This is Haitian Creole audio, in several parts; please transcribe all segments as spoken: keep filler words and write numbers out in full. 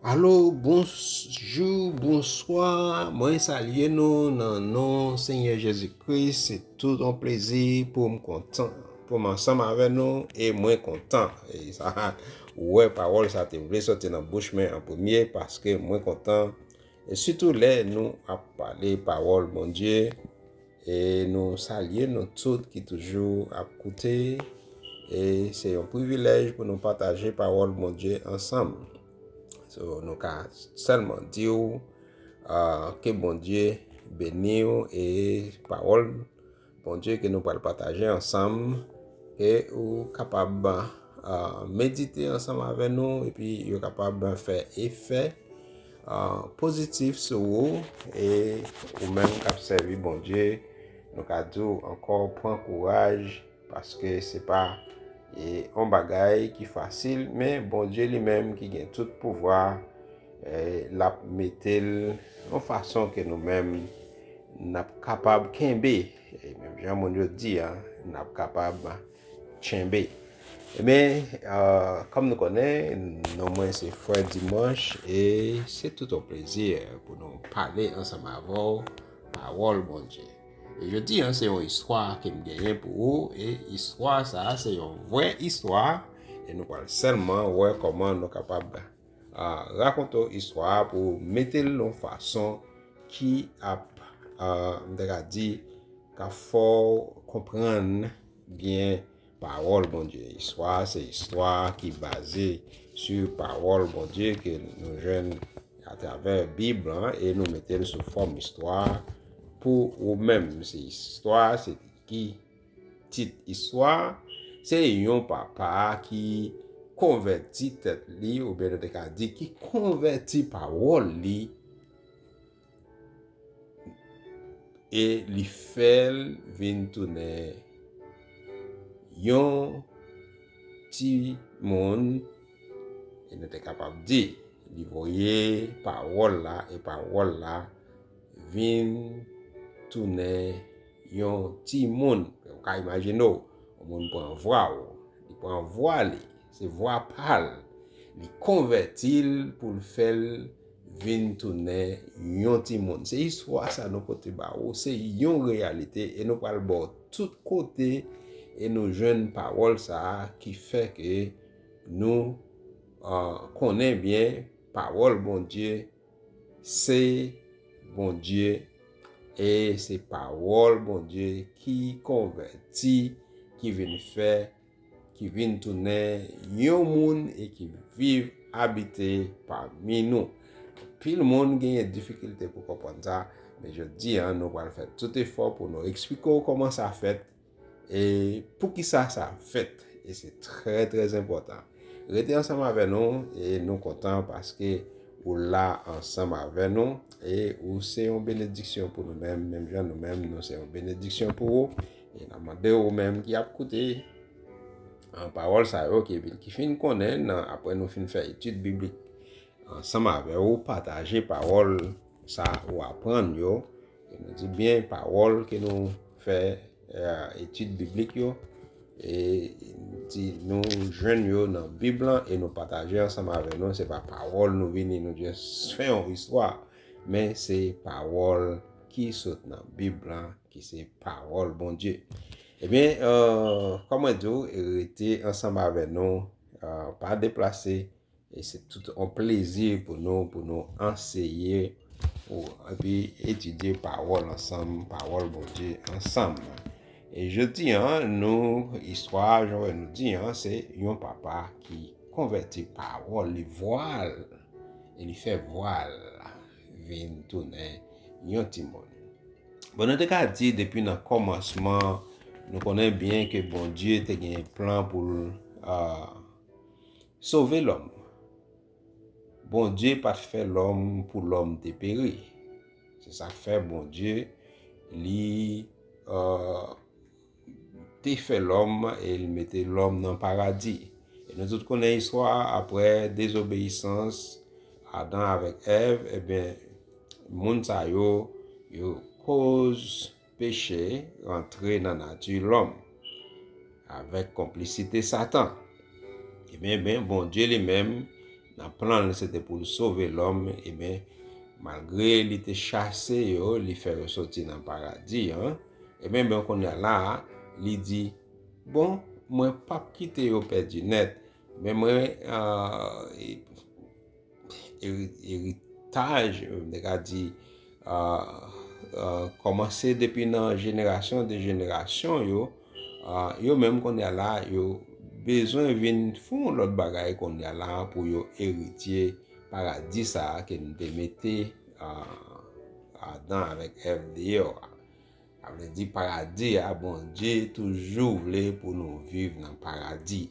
Alo, bonjou, bonswa. Mwen salye nou nan non Senyè Jezi Kris. Se tout yon plezi pou m kontan, pou m ansanm avè nou, e mwen kontan. E sa, ou wè, pawòl sa te vle soti nan bouch mwen an premye, paske mwen kontan. E sitou lè nou ap pale pawòl Bondye, e nou salye nou tout ki toujou ap koute. E se yon privilèj pou nou pataje pawòl Bondye ansanm. So, nou ka sèlman di w, ah, ke Bondye beni w, e pawòl Bondye ke nou pral pataje ansanm, ke ou kapab, ah, medite ansanm avè nou, epi yo kapab fè efè, ah, pozitif sou ou, e ou menm k ap sèvi Bondye, nou ka di w ankò, pran kouraj, paske se pa, e, yon bagay ki fasil, men Bondye li menm ki gen tout pouvwa, e, l ap mete l yon fason ke nou menm n ap kapab kenbe. E menm jan moun yo di a, n ap kapab tchenbe. Ebyen, ah, kòm nou konnen, non mwen se Frè Dimanche, e se tout yon plezi pou nou pale ansanm avè w pawòl Bondye. E jodi a, se yon istwa ke m genyen pou ou, e istwa sa a, se yon vrè istwa, e nou pral sèlman wè kòman nou kapab, ah, rakonte w istwa a pou w mete l yon fason ki ap, ah, m ta ka di, ka fè w konprann byen pawòl Bondye. Istwa a, se istwa ki baze sou pawòl Bondye ke nou jwenn atravè Bib lan, e nou mete l sou fòm istwa pou ou menm. Se istwa, se ki tit istwa, se yon papa ki konvèti tèt li, oubyen nou te ka di ki konvèti pawòl li, e li fè l vin tounen yon timoun, e nou te kapab di, li voye pawòl la, e pawòl la vin tounen yon timoun. Ou ka imajine w, yon moun pran vwa w, li pran vwa li, se vwa pa l, li konvèti l pou l fè l vin tounen yon timoun. Se istwa sa nou pote ba ou, se yon reyalite, e nou pral ba w tout kote, e nou jwenn pawòl sa a ki fè ke nou, ah, konnen byen pawòl Bondye se Bondye, e se pawòl Bondye ki konvèti, ki vin fè, ki vin tounen yon moun e ki viv, abite pami nou. Anpil moun genyen difikilte pou konprann sa, men jodi a, nou pral fè tout efò pou nou eksplike w kòman sa fèt, e poukisa sa fèt. E se trè, trè enpòtan. Rete ansanm avè nou, e nou kontan paske ou la ansanm avè nou, e ou se yon benediksyon pou nou menm, menm jan nou menm, nou se yon benediksyon pou ou. E n ap mande ou menm ki ap koute, an, pawòl sa yo, ki, ki fin konnen, nan, apre nou fin fè etid biblik ansanm avè ou, pataje pawòl sa ou aprann yo. E nou di byen pawòl ke nou fè, eh, etid biblik yo, e di nou jwenn yo nan Bib lan e nou pataje ansanm avè nou. Se pa pawòl nou vini, nou just fè yon istwa, men se pawòl ki sot nan Bib lan, ki se pawòl Bondye. Ebyen, eh, kòm mwen di w, rete ansanm avè nou, eh, pa deplase, e se tout yon plezi pou nou, pou nou anseye, pou, epi etidye pawòl ansanm, pawòl Bondye ansanm. E jodi a, nou, istwa, jan nou di a, se yon papa ki konvèti pawòl li, vwa l, e li fè vwa l vin tounen yon timoun. Bon, nou te ka di depi nan kòmansman, nou konnen byen ke Bondye te gen plan pou l, ah, sove lòm. Bondye pa t fè lòm pou lòm te peri. Se sa k fè Bondye, li, eh, te fè lòm e li mete lòm nan paradi. E nou tout konnen istwa a, apre dezobeyisans Adan avèk Èv, ebyen, moun sa yo, yo koz peche rantre nan nati lòm avèk konplisite Satan. Ebyen, ben, Bondye li menm, nan plan l, se te pou l sove lòm, ebyen, malgre li te chase yo, li fè yo soti nan paradi an, ebyen, ben, kounye a la, li di, bon, mwen p ap kite yo pèdi nèt, men mwen, euh, eri- eritaj, m te ka di, euh, euh, kòmanse depi nan jenerasyon de jenerasyon yo, euh, yo menm kounye a la, yo bezwen vin fè yon lòt bagay kounye a la pou yo eritye paradi sa a ke m te mete, euh, Adan avèk Èv deyò a. Sa vle di paradi a, Bondye toujou vle pou nou viv nan paradi.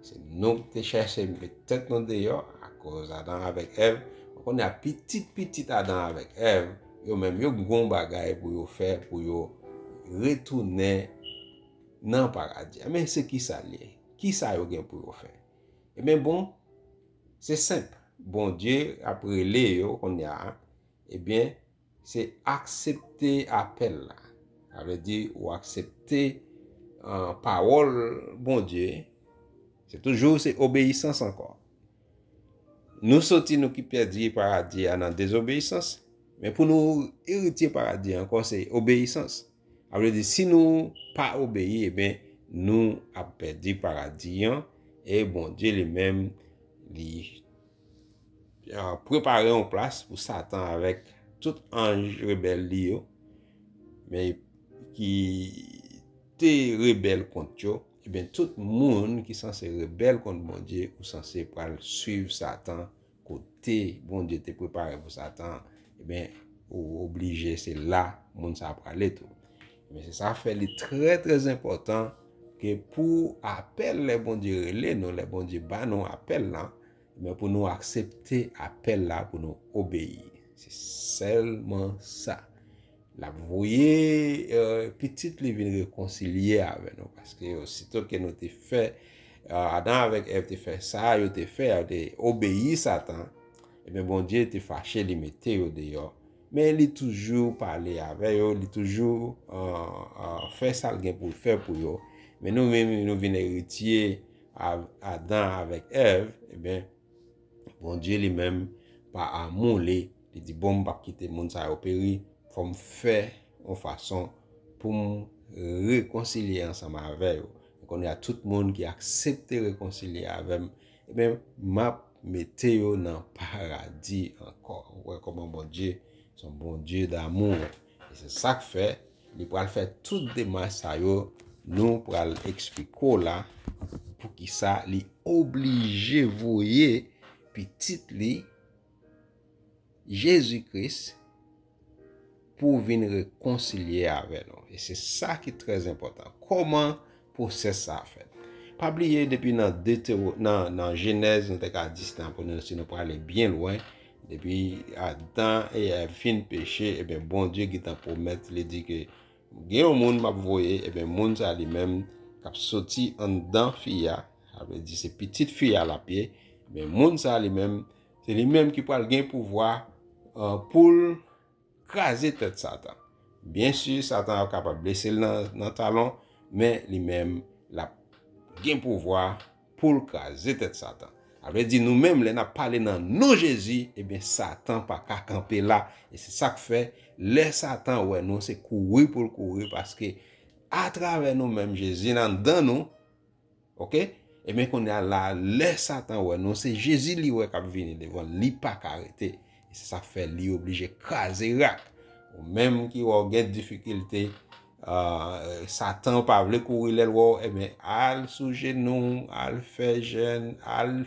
Se nou ki te chèche met tèt nou deyò akoz Adan avèk Èv. Ou konnen a pitit pitit Adan avèk Èv, yo menm yo gon bagay pou yo fè, pou yo retounen nan paradi. Men se kisa l ye? Kisa yo gen pou yo fè? Ebyen bon, se senp. Bondye ap rele yo kounye a, ebyen, se aksepte apèl la. Sa vle di ou aksepte, euh, pawòl Bondye. Se toujou se obeyisans ankò. Nou soti, nou ki pèdi paradi a nan dezobeyisans, men pou nou eritye paradi ankò, se obeyisans. Sa vle di, si nou pa obeyi, ebyen, nou ap pèdi paradi an, e Bondye li menm, li, euh, prepare yon plas pou Satan avèk tout anj rebèl li yo, men ki te rebèl kont yo, ebyen, tout moun ki sanse rebèl kont Bondye, ou sanse pral swiv Satan kote Bondye te prepare pou Satan, ebyen, ou oblije se la moun sa prale tou. Ebyen, se sa fè li trè, trè enpòtan ke pou apèl lè Bondye rele nou, lè Bondye ba nou apèl lan, ebyen, pou nou aksepte apèl la, pou nou obeyi. Se sèlman sa. L ap voye, euh, pitit li vin rekonsilye avè nou. Paske osito ke nou te fè, euh, Adan avèk Èv te fè sa yo te fè, yo te obeyi Satan, ebyen, Bondye te fache, li mete yo deyò. Men li toujou pale avè yo, li toujou, euh, euh, fè sa l gen pou l fè pou yo. Men nou menm, nou vin eritye a- Adan avèk Èv, ebyen, Bondye li menm, pa amou li, li di, bon, m p ap kite moun sa yo peri, fò m fè yon fason pou m rekonsilye ansanm avè yo. Kounye a, tout moun ki aksepte rekonsilye avè m, ebyen, m ap mete yo nan paradi ankò. Ou wè kòman Bondye se yon Bondye damou. E se sa k fè li pral fè tout demach sa yo, nou pral eksplike w la poukisa li oblije voye pitit li, Jezi Kris, pou vin rekonsilye avè nou. E se sa ki trè enpòtan. Kòman pwosès sa a fèt? Pa bliye, depi nan Detewo-, nan, nan Jenèz, nou te ka di sa pou nou, si nou prale byen lwen, depi Adan e Èv fin peche, ebyen, Bondye gentan pwomèt, li di ke gen yon moun m ap voye, ebyen, moun sa li menm k ap soti anndan fi a, sa vle di se pitit fi a l ap ye, ebyen, moun sa li menm, se li menm ki pral gen pouvwa, euh, pou l kraze tèt Satan. Byen si, Satan ap kapab blese l nan, nan talon, men li menm, l ap gen pouvwa pou l kraze tèt Satan. Sa vle di nou menm, lè n ap pale nan non Jezi, ebyen, Satan pa ka kanpe la. E se sa k fè, lè Satan wè nou, se kouri pou l kouri, paske atravè nou menm, Jezi nan anndan nou, oke? Ebyen, kounye a la, lè Satan wè nou, se Jezi li wè k ap vini devan l, li pa ka rete. E se sa k fè li oblije kraze rak. Ou menm ki wè w gen difikilte, ah, Satan pa vle kouri lè l wè w, ebyen, al sou jenou w, al fè jèn, al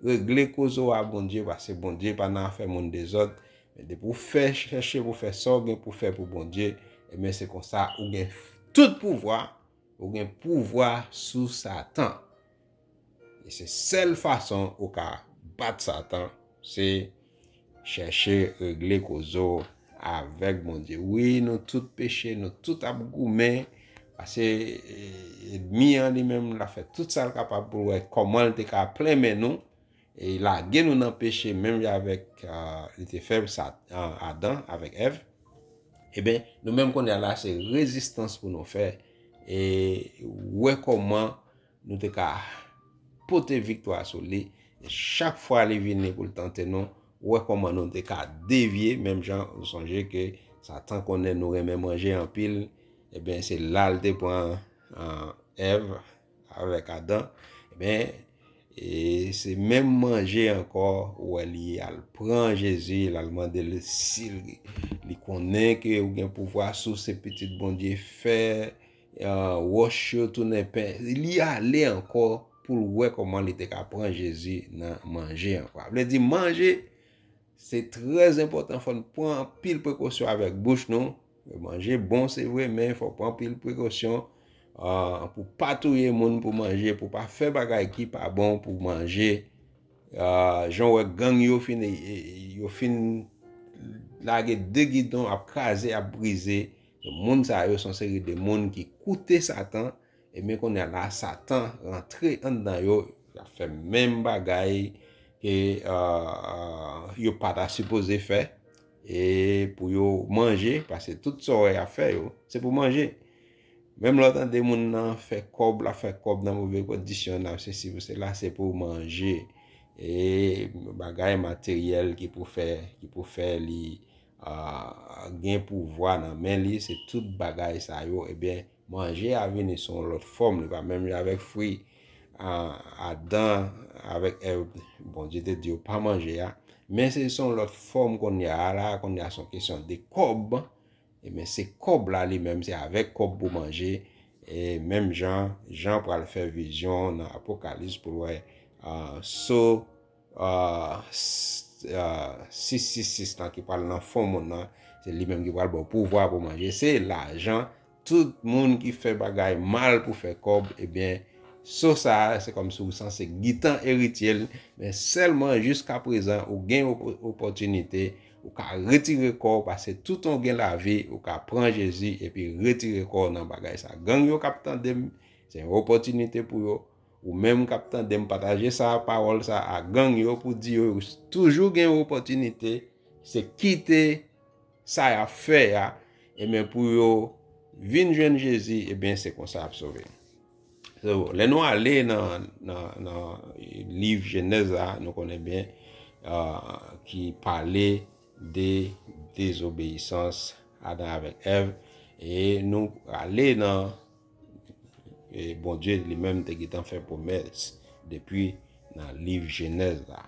regle koze w a Bondye, paske Bondye pa nan afè moun dezòd. Men depi w fè, chèche pou fè sa w gen pou fè pou Bondye, ebyen, se konsa ou gen tout pouvwa, ou gen pouvwa sou Satan. E se sèl fason ou ka bat Satan, se chèche regle koze w avèk Bondye. Wi, nou tout peche, nou tout ap goumen, paske, eh, ènmi an li menm, l ap fè tout sa l kapab pou l wè kòman l te ka plen men nou, e lage nou nan peche, menm jan avèk, ah, li te fè sa, ah, Adan avèk Èv. Ebyen, nou menm kounye a la, se rezistans pou nou fè, e wè kòman nou te ka pote viktwa sou li, Chak fwa li vini pou l tante nou, wè kòman nou te ka devye, menm jan nou sonje ke Satan konnen nou renmen manje anpil, ebyen se la l te pran uh, Èv avèk Adan, ebyen e se menm manje ankò, ou wè li al pran Jezi, l al mande l si li konnen ke ou gen pouvwa, si w se pitit Bondye, fè uh, wòch yo tounen pen. Li ale ankò pou l wè kòman li te ka pran Jezi nan manje an. Sa vle di manje, se trè enpòtan, fò n pran anpil prekosyon avèk bouch nou. Manje bon, se vre, men fò pran anpil prekosyon uh, pou pa touye moun pou manje, pou pa fè bagay ki pa bon pou manje. Uh, jan w wè gang yo fin, yo fin lage de gidon, ap kraze, ap brize. Moun sa yo se yon seri de moun ki koute Satan, ebyen kounye a la Satan rantre anndan yo, y ap fè menm bagay ke uh, yo pa ta sipoze fè, e pou yo manje, paske tout sa w wè y ap fè yo, se pou manje. Menm lè w tande moun nan fè kòb, l ap fè kòb nan move kondisyon, l ap sesi pou sela, se pou manje. E bagay materyèl ki pou fè, ki pou fè li uh, gen pouvwa nan men li, se tout bagay sa yo, ebyen manje a vini sou yon lòt fòm, li pa menm jan avèk fwi uh, Adan avèk Èv, Bondye te di yo pa manje a, men se sou yon lòt fòm kounye a la, kounye a se yon kesyon de kòb, ebyen se kòb la li menm, se avèk kòb pou manje, e menm jan, Jan pral fè vizyon nan Apokalips pou l wè uh, so uh, sis sis sis lan ki pral nan fon moun nan, se li menm ki pral ba w pouvwa pou manje. Se lajan, tout moun ki fè bagay mal pou fè kòb, ebyen, so sa a, se kòmsi ou sanse gentan eritye l, men sèlman jiska prezan ou gen opòtinite, ou ka retire kò w, paske tout on gen lavi, ou ka pran Jezi epi retire kò w nan bagay sa. Gang yo k ap tande m, se yon opòtinite pou yo. Ou menm k ap tande m, pataje sa, pawòl sa a gang yo pou di yo, yo toujou gen opòtinite, se kite sa y ap fè a, ebyen pou yo vin jwenn Jezi, ebyen se konsa y ap sove. So, lè nou ale nan, nan, nan liv Jenèz la, nou konnen byen uh, ki pale de dezobeyisans Adan avèk Èv, e nou ale nan e Bondye li menm te gentan fè pwomès depi nan liv Jenèz la.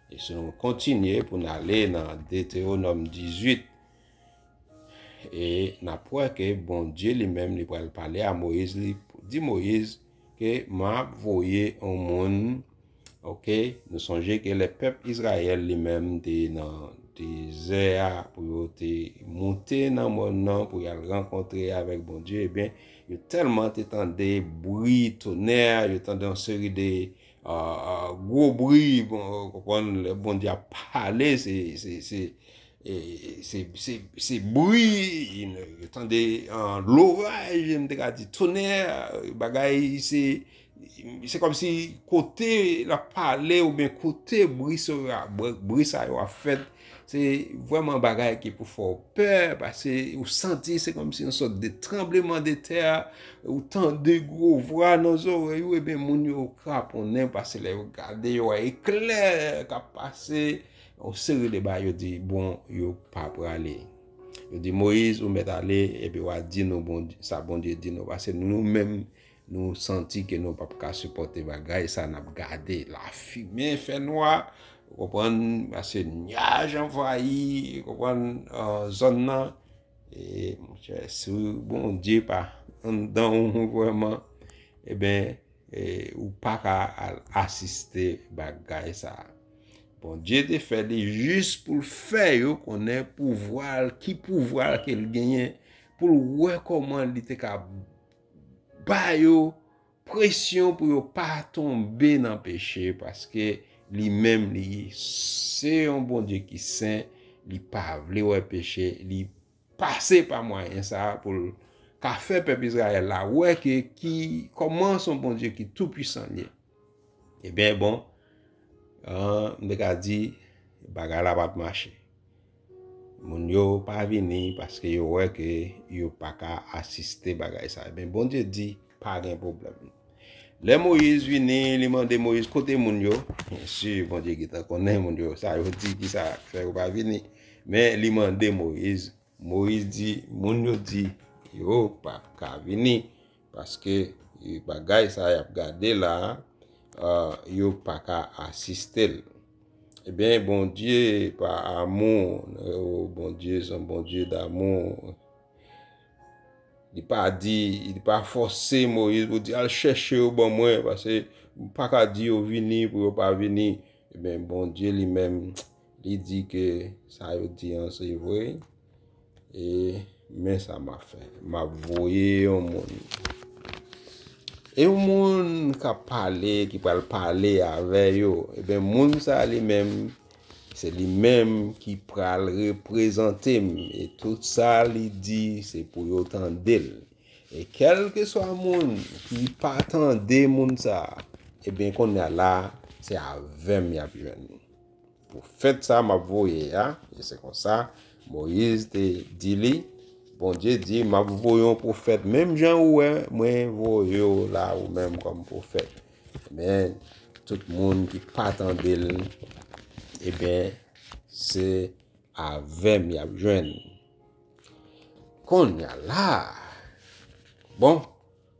E si nou kontinye pou n ale nan Detewonòm dizuit, e n ap wè ke Bondye li menm li pral pale a Moyiz, li di Moyiz ke m ap voye yon moun, oke, nou sonje ke lè pèp Izrayèl li menm te nan dezè a pou yo te moute nan mòn nan pou y al rankontre avèk Bondye, ebyen, yo tèlman te tande bri tonè, yo tande yon seri de uh, uh, gwo bri, bon, konprann, lè Bondye ap pale, se, se, se, e, se, se, se bri, yo tande uh, loraj, m te ka di tonè, bagay, se, se kòmsi kote l ap pale oubyen kote bri sa yo ap fèt, se vrèman bagay ki pou fè w pè, paske ou santi se kòmsi yon sòt de tranbleman de tè, ou tande gwo vwa nan zòrèy ou, ebyen moun yo kraponnen, paske lè yo gade, yo wè eklè k ap pase, yon seri de bagay yo di, bon, yo pa prale. Yo di, Moyiz, ou mèt ale, epi w a di nou Bondye, sa Bondye di nou, paske nou menm, nou santi ke nou p ap ka sipòte bagay sa n ap gade. Lafimen, fènwa, ou konprann, paske nyaj anvayi, ou konprann, uh, zòn nan. E, monchè, si Bondye pa anndan ou vrèman, ebyen, e, ou pa ka al asiste bagay sa. Bondye te fè li jis pou l fè yo konnen pouvwa l, ki pouvwa l ke l genyen, pou l wè kòman li te ka ba yo presyon pou yo pa tonbe nan peche, paske li menm li se yon Bondye ki sen, li pa vle wè peche, li pase pa mwayen sa a pou l ka fè pèp Izrayèl la wè ke ki, kòman se yon Bondye ki toupwisan l ye. Ebyen, bon, uh, m te ka di, bagay la p ap mache. Moun yo pa vini paske yo wè ke yo pa ka asiste bagay sa. Ebyen, Bondye di, pa gen pwoblèm. Lè Moyiz vini, li mande Moyiz, "Kote moun yo?" Byen si, Bondye gentan konnen moun yo, sa yo di ki sa k fè yo pa vini. Men li mande Moyiz, Moyiz di, "Moun yo di yo pa ka vini, paske bagay sa y ap gade la, ah, yo pa ka asiste l." Ebyen, Bondye pa amou, oh, Bondye se yon Bondye damou. Li pa di, li pa fòse Moyiz pou di, "Al chèche yo ban mwen, paske m pa ka di yo vini pou yo pa vini." Ebyen, Bondye li menm, li di ke sa yo di an se vre. E men sa m ap fè. M ap voye yon moun. E yon moun k ap pale, ki pral pale avè yo. Ebyen, moun sa li menm, se li menm ki pral reprezante m. E tout sa li di, se pou yo tande l. E kèlkeswa moun ki pa tande moun sa, ebyen, kounye a la, se avè m y ap jwenn. Pwofèt sa m ap voye a, e se konsa Moyiz te di li, Bondye di, "M ap voye yon pwofèt, menm jan ou wè, mwen voye w la, ou menm kòm pwofèt." Men, tout moun ki pa tande l, ebyen, se avè m y ap jwenn. Kounye a la, bon,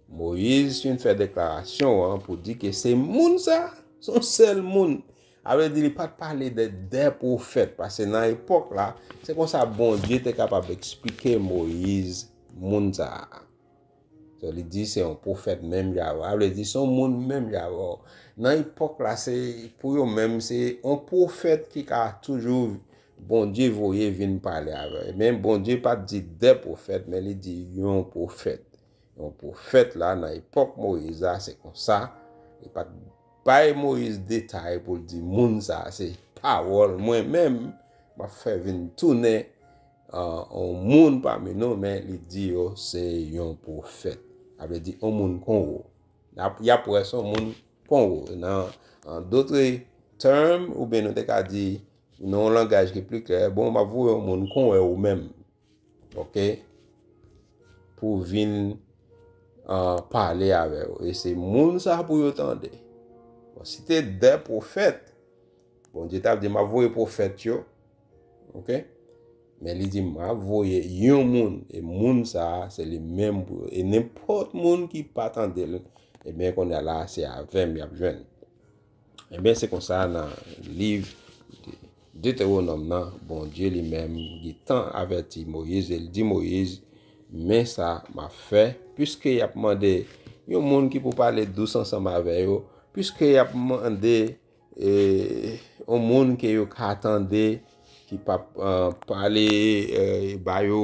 Moyiz fin fè deklarasyon an pou di ke se moun sa, se yon sèl moun. A vle di, li pa t pale de de pwofèt, paske nan epòk la, se konsa Bondye te kapab eksplike Moyiz moun sa a. So, li di se yon pwofèt menm jan avè w. A vle di, se yon moun menm jan avè w. Nan epòk la, se, pou yo menm, se yon pwofèt ki ka toujou Bondye voye vin pale avè l. Men Bondye pa t di de pwofèt, men li di yon pwofèt. Yon pwofèt la, nan epòk Moyiz la, se konsa. Li pa t bay Moyiz detay pou l di moun sa, se pawòl mwen menm, m ap fè vin tounen, ah, yon moun pami nou, men li di yo se yon pwofèt. Sa vle di yon moun kon ou. Y ap, y ap wè se yon moun kon ou. Nan, an dotre tèm, oubyen nou te ka di, nan yon langaj ki pli klè, bon, m ap voye yon moun kon ou menm. Oke? Pou vin, ah, pale avè w. E se moun sa pou yo tande. Bon, si te de pwofèt, Bondye t ap di, "M ap voye pwofèt yo." Oke? Men li di, "M ap voye yon moun." E moun sa a, se li menm pou yo. E nenpòt moun ki pa tande l, ebyen, kounye a la, se avè m y ap jwenn. Ebyen, se konsa nan liv Detewonòm nan, Bondye li menm gentan avèti Moyiz, e l di Moyiz, "Men sa m ap fè, piske y ap mande yon moun ki pou pale dous ansanm avè yo, piske y ap mande, e, yon moun ke yo ka tande, ki p ap, eh, pale, eh, ba yo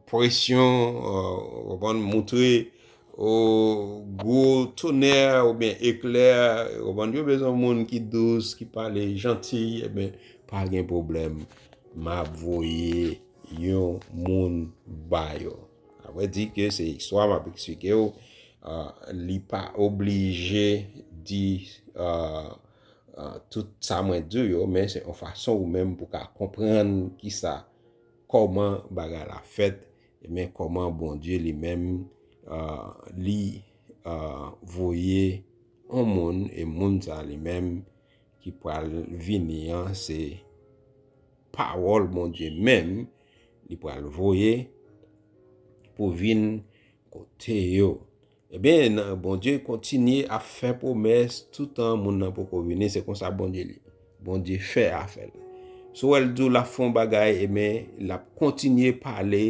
presyon, eh, w konprann, moutre, o, gwo tonè oubyen eklè, w konprann, yo bezwen moun ki dous, ki pale janti, ebyen, pa gen pwoblèm, m ap voye yon moun ba yo." Sa vle di ke se istwa m ap eksplike w, ah, li pa oblije di, ah, ah, tout sa mwen di w yo, men se yon fason ou menm pou ka konprann kisa, kòman bagay la fèt, men kòman Bondye li menm, ah, li, ah, voye yon moun, e moun sa li menm ki pral vini an, se pawòl Bondye menm li pral voye pou vin kote yo. Ebyen, nan, Bondye kontinye ap fè pwomès toutan moun nan poko vini. Se konsa Bondye li. Bondye fè afè l. Si w wè l di w l ap fè yon bagay, ebyen, l ap kontinye pale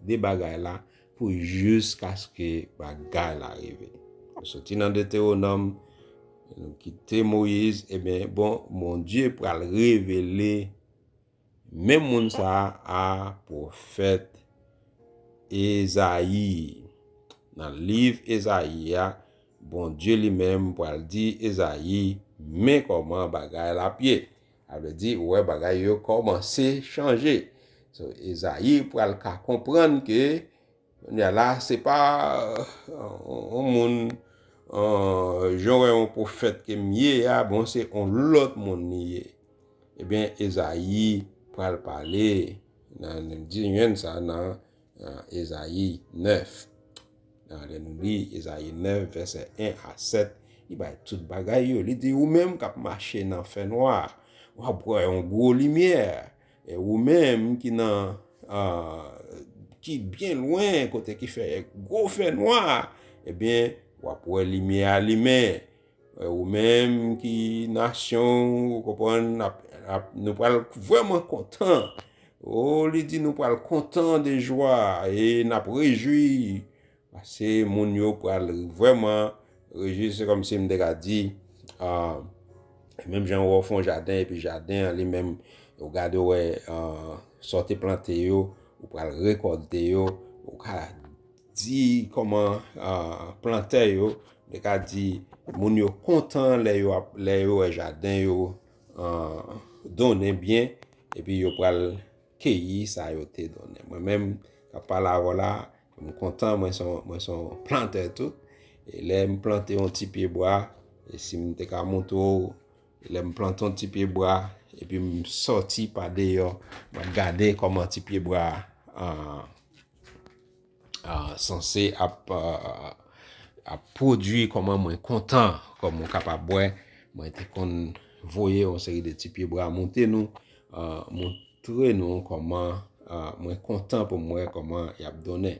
de bagay la pou jiskaske bagay la rive. Nou soti nan Detewonòm, nou kite Moyiz, ebyen, bon, Bondye pral revele menm moun sa a, pwofèt Ezayi. Nan liv Ezayi a, Bondye li menm pral di Ezayi, "Men kòman bagay la ap ye." Sa vle di, ou wè, bagay yo kòmanse chanje. So, Ezayi pral ka konprann ke kounye a la, se pa, euh, yon moun, euh, jan w wè yon pwofèt ke m ye a, bon, se yon lòt moun li ye. Ebyen, Ezayi pral pale nan, nan di jwenn sa nan, euh, Ezayi nèf. Nan, lè nou li Ezayi nèf, vèsè en a sèt, Li bay tout bagay yo. Li di, ou menm k ap mache nan fènwa, w ap wè yon gwo limyè. E ou menm ki nan, ah, ki byen lwen, kote ki fè gwo fènwa, ebyen, w ap wè limyè a limen. E ou menm ki nasyon, ou konprann, ap, ap, nou pral vrèman kontan. O, li di nou pral kontan de jwa e n ap rejwi. Paske moun yo pral vrèman rejwi, se kòmsi m te ka di, ah, menm jan w wè w fè yon jaden, epi jaden an li menm, ou gade w wè, ah, sa w te plante yo, ou pral rekòlte yo, ou ka di kòman, ah, plantè yo, m te ka di, moun yo kontan lè yo ap, lè yo wè jaden yo, ah, donnen byen, epi yo pral keyi sa yo te donnen. Mwen menm, k ap pale avè w la, m kontan, mwen se yon, mwen se yon plantè tou. E lè m plante yon ti pye bwa, e si m te ka montre w, lè m plante yon ti pye bwa, epi m sòti pa deyò, m ap gade kòman ti pye bwa a, ah, ah, sanse ap, ah, ap pwodui, kòman mwen kontan, kòm ou kapab wè, mwen te konn voye yon seri de ti pye bwa monte nou, ah, montre nou kòman, ah, mwen kontan pou m wè kòman y ap donnen.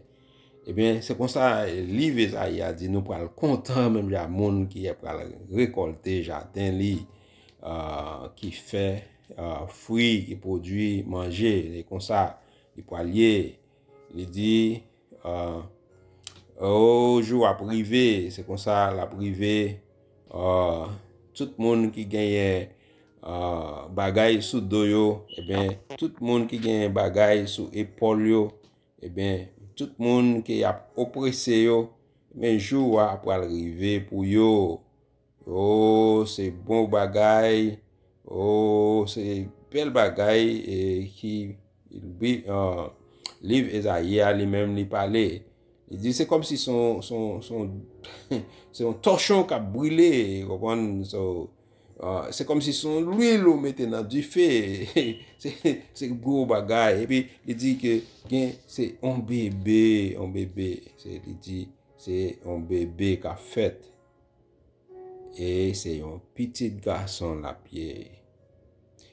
Ebyen, se konsa, liv Ezayi a di nou pral kontan menm jan moun ki pral rekòlte jaden li, ah, ki fè, ah, fwi, ki pwodui manje. E konsa, li pral ye. Li di, ah, o, jou ap rive, se konsa l ap rive, ah, tout moun ki genyen, ah, bagay sou do yo, ebyen, tout moun ki genyen bagay sou epòl yo, ebyen, tout moun ke y ap oprese yo, men jou a pral rive pou yo. O, se bon bagay. O, se bèl bagay, e, ki, bi-, ah, liv Ezayi a li menm li pale. Li di se kòmsi se yon, se yon, se yon, se yon tòchon k ap brile, ou konprann? So, ah, se kòmsi se yon lwil ou mete nan dife. Se, se gwo bagay. Epi, li di ke gen, se yon bebe, yon bebe. Se, li di, se yon bebe k ap fèt. E se yon pitit gason l ap ye.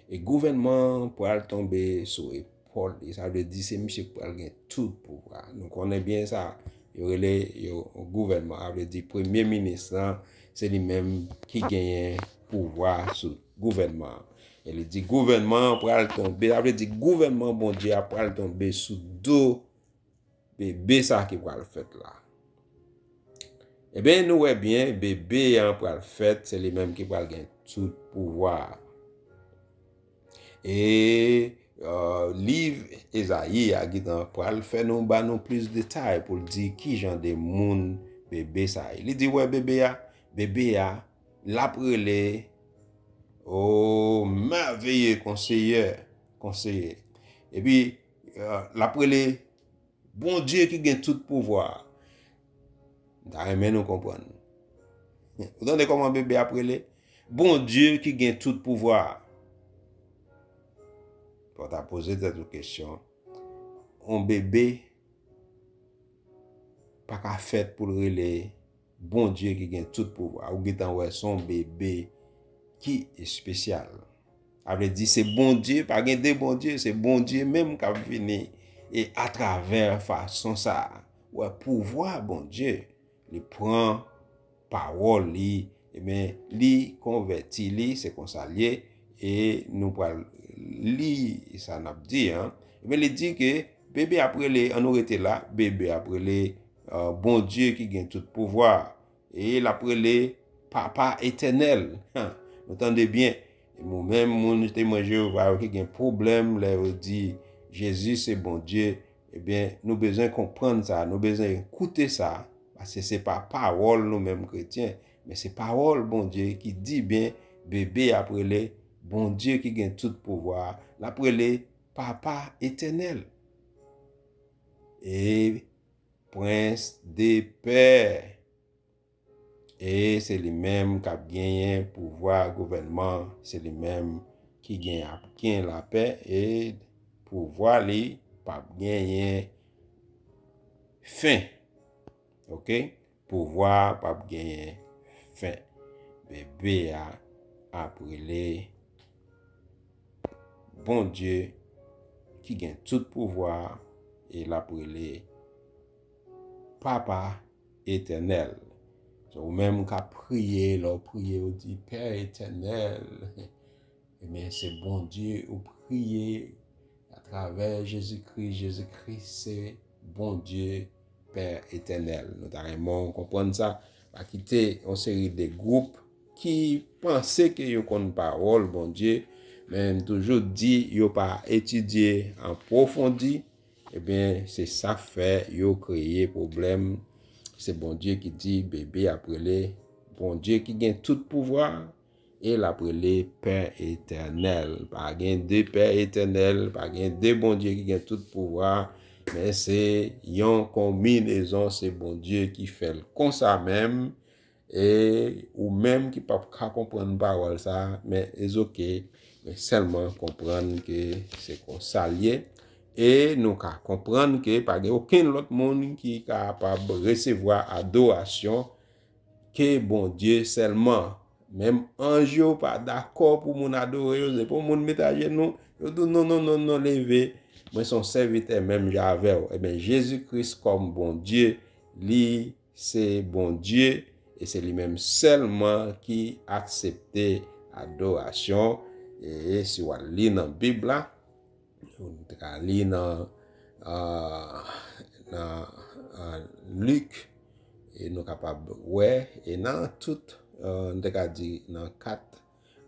E gouvènman an pral tonbe sou epòl li. Sa vle di se misye k pral gen tout pouvwa. Nou konnen byen sa. Yo rele yo gouvènman. Sa vle di premye minis lan, se li menm ki genyen pouvwa sou gouvènman an. E li di gouvènman an pral tonbe. Sa vle di gouvènman Bondye a pral tonbe sou do bebe sa ki pral fèt la. Ebyen, nou wè byen, bebe a pral fèt, se li menm ki pral gen tout pouvwa a. E, euh, liv Ezayi a gentan pral fè nou, ba nou plis detay pou l di ki jan de moun bebe sa ye. Li di, wè bebe a, bebe a, l ap rele, o, mèveye konseye, konseye. Epi, euh, l ap rele Bondye ki gen tout pouvwa a. M ta renmen nou konprann. Ou tande kòman bebe ap rele? Bondye ki gen tout pouvwa a. Fò w ta poze tèt ou kesyon. On bebe pa ka fèt pou l rele Bondye ki gen tout pouvwa. Ou gentan wè se yon bebe ki espesyal. Sa vle di se Bondye, pa gen de Bondye, se Bondye menm k ap vini e atravè fason sa a. Wè pouvwa Bondye, li pran pawòl li, ebyen, li konvèti li, se konsa l ye, e nou pral li sa n ap di an. Ebyen, li di ke bebe ap rele, an nou rete la, bebe ap rele, euh, Bondye ki gen tout pouvwa, e l ap rele Papa Etènèl. Nou tande byen. E nou menm, moun Temwen Jewova yo ki gen pwoblèm lè yo di Jezi se Bondye, ebyen, nou bezwen konprann sa, nou bezwen koute sa, paske se pa pawòl nou menm kretyen, men se pawòl Bondye ki di byen, bebe ap rele Bondye ki gen tout pouvwa a, l ap rele Papa Etènèl. E Prince de Paix. E se li menm k ap genyen pouvwa gouvènman, se li menm ki gen ap gen lapè e pouvwa li p ap genyen fen. Oke? Pouvwa p ap genyen fen. bebe a ap rele Bondye ki gen tout pouvwa a, e l ap rele Papa Etènèl. So, ou menm k ap priye, lè w priye, ou di, Pè Etènèl, ebyen, se Bondye ou priye atravè Jezikri. Jezikri se Bondye Pè Etènèl. Nou ta renmen w konprann sa. Pa kite yon seri de gwoup ki panse ke yo konn pawòl Bondye, men m toujou di yo pa etidye an pwofondi, ebyen, se sa k fè yo kreye pwoblèm. Se Bondye ki di bebe ap rele Bondye ki gen tout pouvwa, e l ap rele Pè Etènèl. Pa gen de Pè Etènèl, pa gen de Bondye ki gen tout pouvwa, men se yon konbinezon, se Bondye ki fè l konsa menm, e ou menm ki p ap ka konprann pawòl sa a, men it's ok, men sèlman konprann ke se konsa l ye. E nou ka konprann ke pa gen okenn lòt moun ki kapab resevwa adorasyon ke Bondye sèlman. Menm anj yo pa dakò pou moun adore yo, se pou moun mete ajenou, yo di, non, non, non, non, leve, mwen se yon sèvitè menm jan avè w. Ebyen, Jezi Kris kòm Bondye, li se Bondye, e se li menm sèlman ki aksepte adorasyon. E si w al li nan Bib la, nou te ka li nan, ah, nan, ah, Lik, e nou kapab wè, e nan tout, ah, nou te ka di nan kat,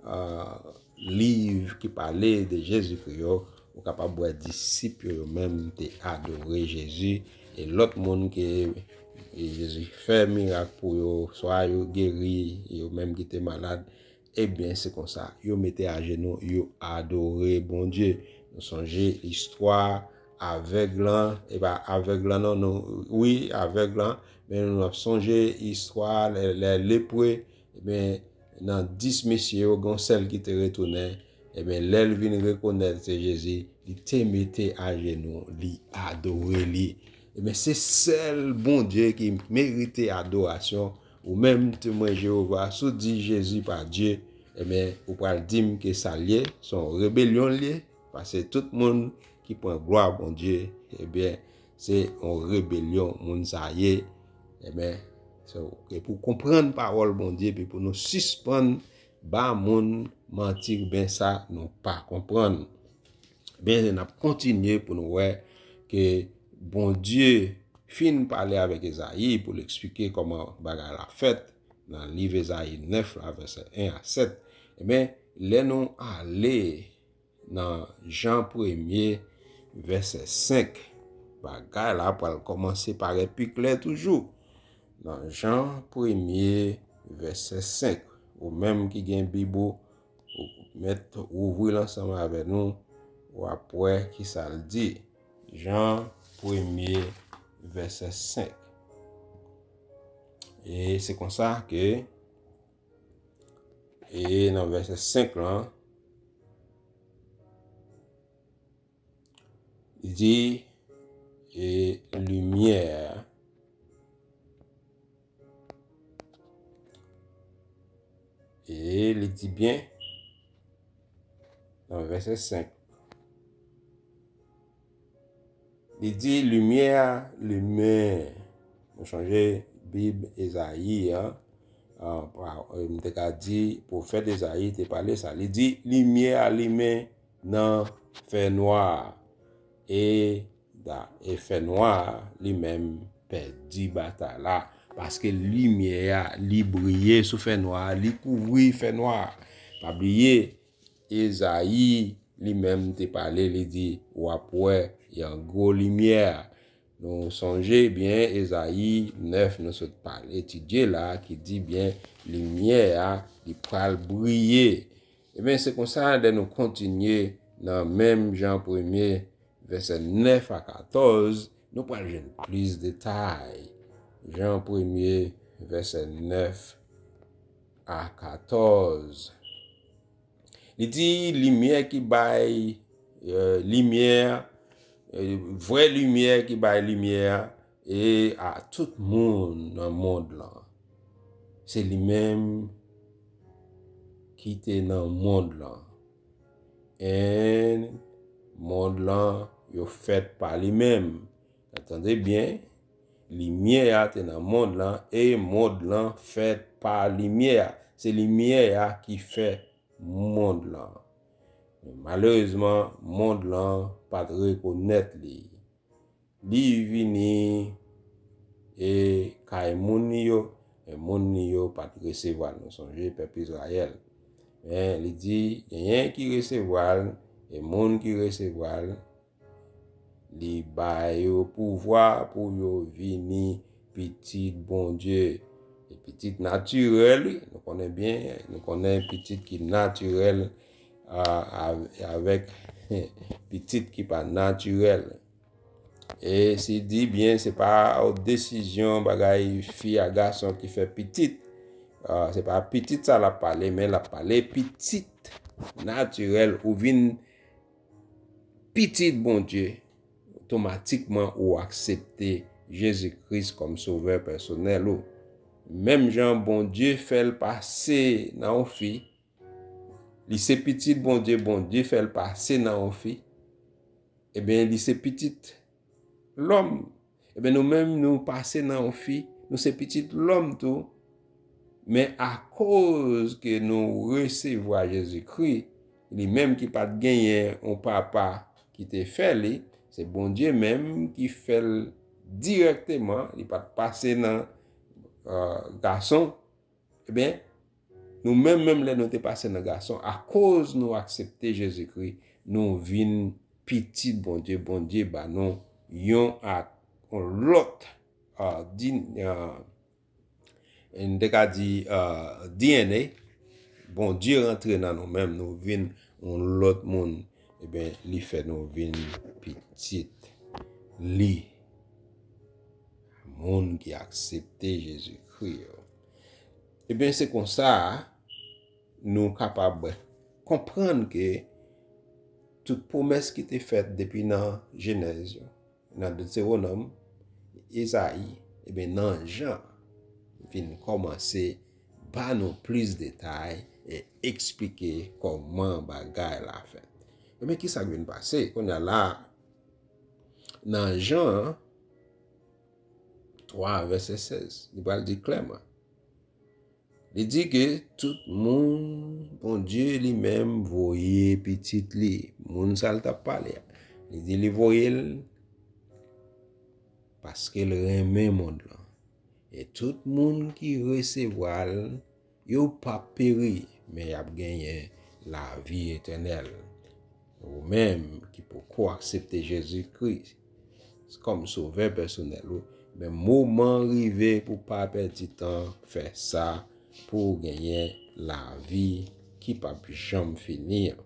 ah, liv ki pale de Jezikri yo, ou kapab wè disip yo, yo menm te adore Jezi, e lòt moun ke Jezi fè mirak pou yo, swa yo geri, yo menm ki te malad, ebyen, se konsa, yo mete ajenou, yo adore Bondye. Nou sonje istwa avèg lan, e pa avèg lan non, nou, wi, avèg lan, men nou ap sonje istwa lè, lè lepre, ebyen, nan dis mesye yo, gen yon sèl ki te retounen, ebyen, lè l vin rekonèt se Jezi, li te mete ajenou, li adore li. Ebyen, se sèl Bondye ki merite adorasyon. Ou menm, Temwen Jewova, si w di Jezi pa Dye, ebyen, ou pral di m ke sa l ye, se yon rebelyon l ye, paske tout moun ki pran glwa Bondye, ebyen, se yon rebelyon moun sa ye. Ebyen, so, e pou konprann pawòl Bondye, epi pou nou sispann ba moun manti oubyen sa nou pa konprann. Ebyen, n ap kontinye pou nou wè ke Bondye fin pale avèk Ezayi pou l eksplike kòman bagay la fèt nan liv Ezayi nèf la, vèsè en a sèt. Ebyen, lè nou ale nan Jan premye, vèsè senk, bagay la pral kòmanse parèt pi klè toujou. Nan Jan premye, vèsè senk, ou menm ki gen Bib ou, ou mèt ouvri l ansanm avè nou, w ap wè ki sa l di. Jan premye, vèsè senk. E se konsa ke, e nan vèsè senk lan, li di, e limyè, e li di byen, nan vèsè senk, li di, limyè a limen. Nou sonje Bib Ezayi an, an, pa, m te ka di, pwofèt Ezayi te pale sa. Li di, limyè a limen nan fènwa a, e, da, e fènwa a li menm pèdi batay la. Paske limyè a, li briye sou fènwa a, li kouvri fènwa a. Pa bliye, Ezayi li menm te pale, li di, w ap wè yon gwo limyè. Nou sonje byen Ezayi nèf nou sot pale, etidye la, ki di byen limyè a, li pral briye. Ebyen, se konsa, lè nou kontinye nan menm Jan premye, vèsè nèf a katòz, nou pral jwenn plis detay. Jan premye, vèsè nèf a katòz. Li di, limyè ki bay, eh, limyè, eh, vrè limyè ki bay limyè, e a tout moun nan mond lan. Se li menm ki te nan mond lan. And mond lan yo fèt pa li menm. Tande byen, limyè a te nan mond lan, e mond lan fèt pa limyè a. Se limyè a ki fè mond lan. Men malerezman, mond lan pa t rekonèt li. Li vini e kay moun li yo, men moun li yo pa t resevwa l. Nou sonje pèp Izrayèl. Men li di, genyen ki resevwa l, e moun ki resevwa l, li ba yo pouvwa pou yo vini pitit Bondye. E pitit natirèl, wi, nou konnen byen, nou konnen pitit ki natirèl, a, a, avèk pitit ki pa natirèl. E si di byen, se pa yon desizyon bagay fi a gason ki fè pitit. A, se pa pitit sa l ap pale, men l ap pale pitit natirèl ou vin pitit Bondye, otomatikman ou aksepte Jezi Kris kòm sovè pèsonèl ou. Menm jan Bondye fè l pase nan yon fi, li se pitit Bondye, Bondye fè l pase nan yon fi, ebyen, li se pitit lòm. Ebyen, nou menm, nou pase nan yon fi, nou se pitit lòm tou. Men akoz ke nou resevwa Jezikri, li menm ki pa t genyen yon papa ki te fè li, se Bondye menm ki fè l dirèkteman, li pa t pase nan, euh, gason. Ebyen, nou menm, menm lè nou te pase nan gason, akoz nou aksepte Jezikri, nou vin pitit Bondye. Bondye ba nou yon ak yon lòt, ah, di, ah, n te ka di, ah, D N A. Bondye rantre nan nou menm, nou vin yon lòt moun. Ebyen, li fè nou vin pitit li. Moun ki aksepte Jezikri yo. Ebyen, se konsa nou kapab konprann ke tout pwomès ki te fèt depi nan Jenèz yo, nan Detewonòm, Ezayi, ebyen, nan Jan, vin kòmanse ba nou plis detay e eksplike kòman bagay la fèt. Ebyen, ki sa k vin pase? Kounye a la, nan Jan twa, vèsè sèz, li pral di klèman. Li di ke tout moun, Bondye li menm voye pitit li, moun sa l t ap pale a. Li di li voye l paske l renmen mond lan. E tout moun ki resevwa l, yo p ap peri, men y ap genyen lavi etènèl. Ou menm ki poko aksepte Jezikri kòm sovè pèsonèl ou, men moman rive pou pa pèdi tan fè sa, pou w genyen lavi ki p ap janm fini an.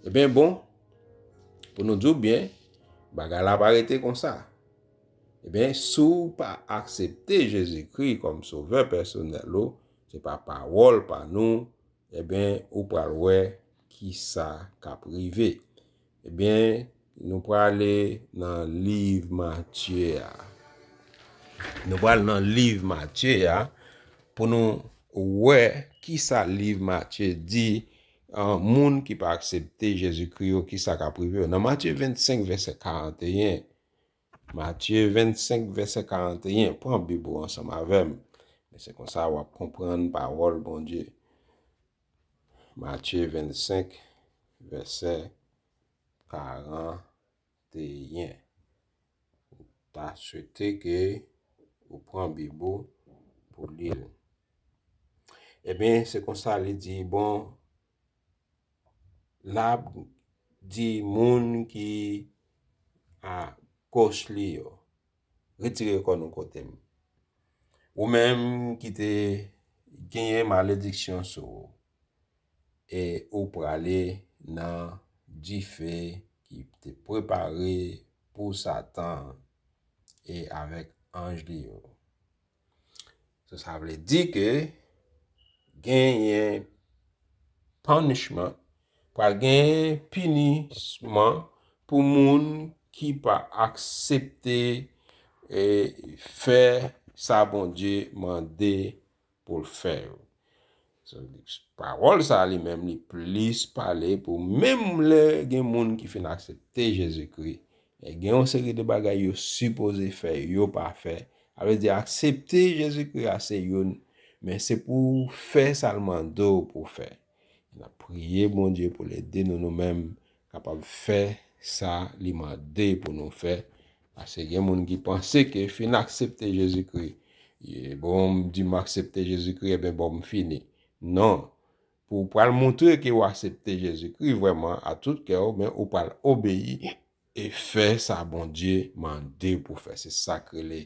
Ebyen, bon, pou nou di w byen, bagay la pa rete konsa. Ebyen, si w pa aksepte Jezikri kòm sovè pèsonèl ou, se pa pawòl pa nou, ebyen, ou pral wè ki sa k ap rive. Ebyen, nou prale nan liv Matye a. Nou pral nan liv Matye a pou nou wè ki sa liv Matye di, ah, moun ki pa aksepte Jezikri yo, ki sa k ap rive yo. Nan Matye vennsenk, vèsè karanteyen, Matye vennsenk, vèsè karanteyen, pran Bib ou ansanm avè m. Men se konsa w ap konprann pawòl Bondye. Matye vennsenk, vèsè karanteyen. M ta swete ke ou pran Bib ou pou li l. Ebyen, se konsa li di, bon, l ap di moun ki a goch li yo, retire kò nou kote m. Ou menm ki te genyen malediksyon sou ou, e ou prale nan dife ki te prepare pou Satan e avèk anj li yo. So, sa vle di ke genyen punishment, pral genyen pinisman pou moun ki pa aksepte, e, fè sa Bondye mande pou l fè yo. So, pawòl sa li menm, li plis pale pou menm lè gen moun ki fin aksepte Jezikri, e gen yon seri de bagay yo sipoze fè, yo pa fè. Sa vle di, aksepte Jezikri a se youn, men se pou w fè sa l mande w pou w fè. N ap priye Bondye pou l ede nou, nou menm, kapab fè sa li mande pou nou fè. Paske gen moun ki panse ke fin aksepte Jezikri, e, bon, m di m aksepte Jezikri, ebyen, bon, m fini. Non. Pou w pral montre ke w aksepte Jezikri vrèman a tout kè w, men ou pral obeyi e fè sa Bondye mande w pou fè. Se sa k rele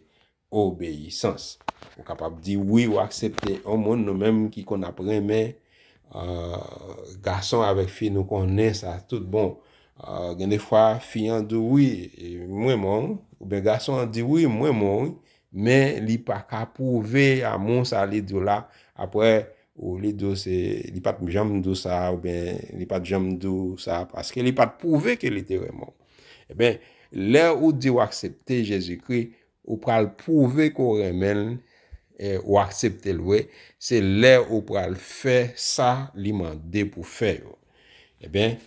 obeyisans. Ou kapab di wi, ou aksepte yon moun, nou menm ki konn ap renmen, euh, gason avèk fi, nou konnen sa tout bon. Euh, gen de fwa, fi an di w wi, e, m renmen w, oubyen gason an di wi, m renmen w, wi, men li pa ka pwouve amou sa li di w la. Apre, ou li di w se, li pa t janm di w sa, oubyen li pa t janm di w sa, paske li pa t pwouve ke li te renmen w. Ebyen, lè ou di w aksepte Jezikri, ou pral pwouve ke w renmen l, e, ou aksepte l vre, se lè ou pral fè sa li mande pou fè yo. Ebyen,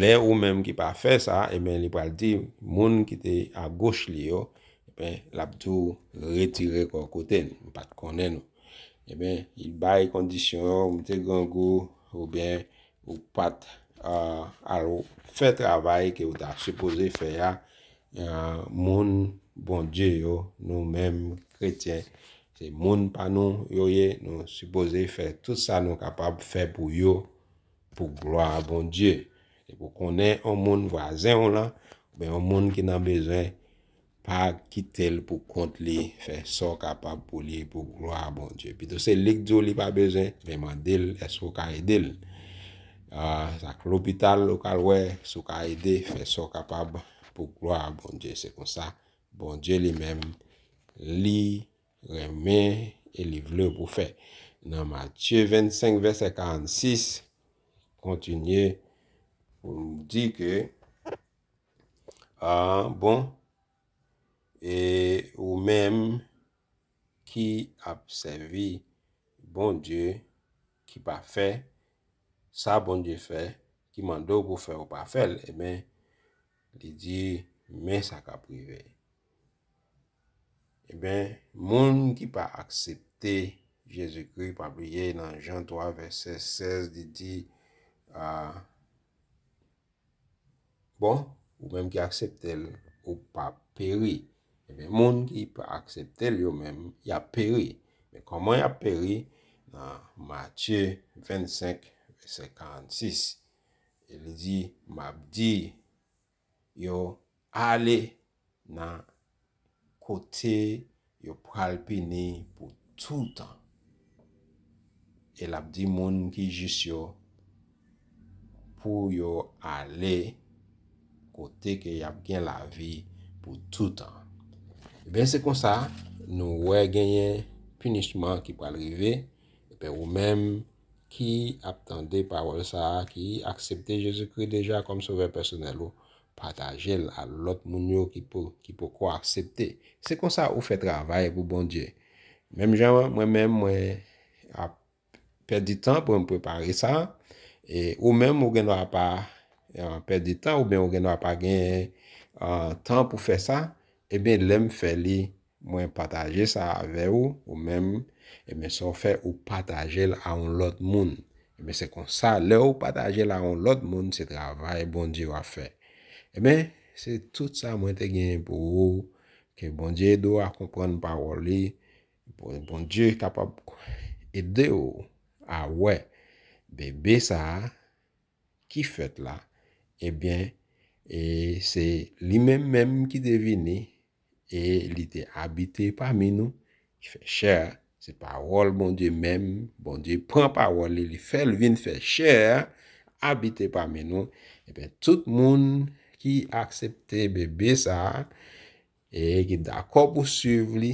lè ou menm ki pa fè sa, ebyen, li pral di moun ki te agoch li yo, ebyen, l ap di w retire kò w kote n, m pa t konnen nou. Ebyen, li bay kondisyon yo, ou te grangou, oubyen ou pa t, ah, al fè travay ke ou ta sipoze fè a, ah, moun Bondye yo, nou menm kretyen, se moun pa nou yo ye, nou sipoze fè tout sa nou kapab fè pou yo, pou glwa a Bondye. Depi w konnen yon moun vwazen w lan, oubyen yon moun ki nan bezwen, pa kite l pou kont li, fè sa w kapab pou li, pou glwa a Bondye. Pito se li k di w li pa bezwen, men mande l, èske w ka ede l? Ah, sa k lopital, ou ka al wè, si w ka ede, fè sa w kapab pou glwa a Bondye. Se konsa, Bondye li menm, li renmen e li vle pou fè. Nan Matye vennsenk, vèsè karannsis, kontinye pou nou di ke, ah, bon, e ou menm ki ap sèvi Bondye, ki pa fè sa Bondye fè, ki mande w pou fè, ou pa fè l, ebyen, li di, men sa k ap rive. Ebyen, moun ki pa aksepte Jezikri, pa bliye nan Jan twa vèsè sèz, li di, ah, bon, ou menm ki aksepte l, ou p ap peri. Ebyen, moun ki pa aksepte l yo menm, y ap peri. Men kòman y ap peri? Nan Matye vennsenk, vèsè karannsis, e li di, m ap di yo, ale nan kote yo pral pini pou toutan. E l ap di moun ki jis yo pou yo ale kote ke y ap gen lavi pou toutan. Ebyen, se konsa, nou wè genyen pinisman ki pral rive. Ebyen, ou menm ki ap tande pawòl sa a, ki aksepte Jezikri deja kòm sovè pèsonèl ou, pataje l a lòt moun yo ki po-, ki poko aksepte. Se konsa ou fè travay pou Bondye. Menm jan mwen menm, mwen ap pèdi tan pou mwen prepare sa, e ou menm, ou gen dwa pa, eh, pèdi tan, oubyen ou gen dwa pa gen, eh, tan pou fè sa, ebyen, lè m fè li, mwen pataje sa avè ou, ou menm, ebyen, sa w fè, ou pataje l a yon lòt moun. Ebyen, se konsa, lè ou pataje l a yon lòt moun, se travay Bondye w ap fè. Ebyen, se tout sa mwen te genyen pou ou. Ke Bondye ede w a konprann pawòl li. Bon, Bondye kapab ede w a wè bebe sa a ki fèt la, ebyen, e se li menm menm ki te vini, e li te abite pami nou, ki fè chè, se pawòl Bondye menm, Bondye pran pawòl li, li fè l vin fè chè, abite pami nou. Ebyen, tout moun ki aksepte bebe sa a, e ki dakò pou swiv li,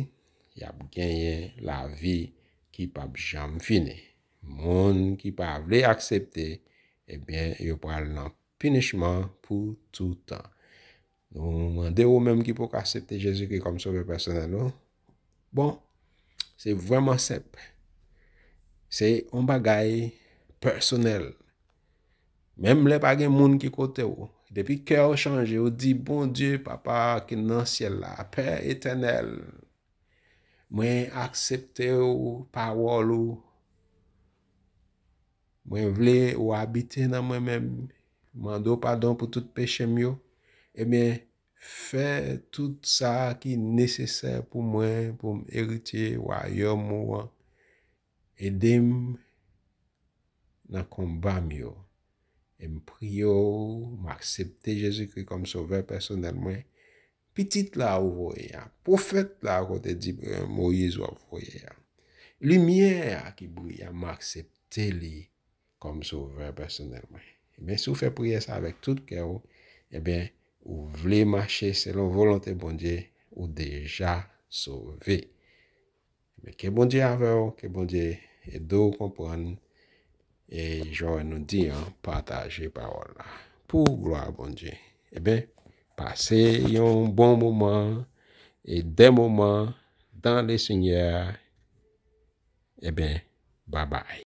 y ap genyen lavi ki p ap janm fini. Moun ki pa vle aksepte, ebyen, yo pral nan pinichman pou toutan. Nou mande ou menm ki poko aksepte Jezikri kòm sovè pèsonèl ou, bon, se vrèman senp. Se yon bagay pèsonèl. Menm lè pa gen moun ki kote w, depi kè w chanje, ou di, Bondye, Papa ki nan syèl la, Pè etènèl, mwen aksepte w, pawòl ou. Mwen vle ou abite nan mwen menm. Mande w padon pou tout peche m yo. Ebyen, fè tout sa ki nesesè pou mwen, pou m eritye wayòm ou an. Ede m nan konba m yo. E m priye w, m aksepte Jezikri kòm Sovè pèsonèl mwen. Pitit la ou voye a, pwofèt la kote di, eh, Moyiz w ap voye a, limyè a ki briye a, m aksepte li kòm Sovè pèsonèl mwen. Ebyen, si w fè priyè sa avèk tout kè w, ebyen, ou vle mache selon volonte Bondye, ou deja sove. Ebyen, ke Bondye avè w, ke Bondye ede w konprann, e jan nou di an, pataje pawòl la. Pou glwa Bondye. Ebyen, pase yon bon moman, e de moman dans le Seigneur. Ebyen, babay.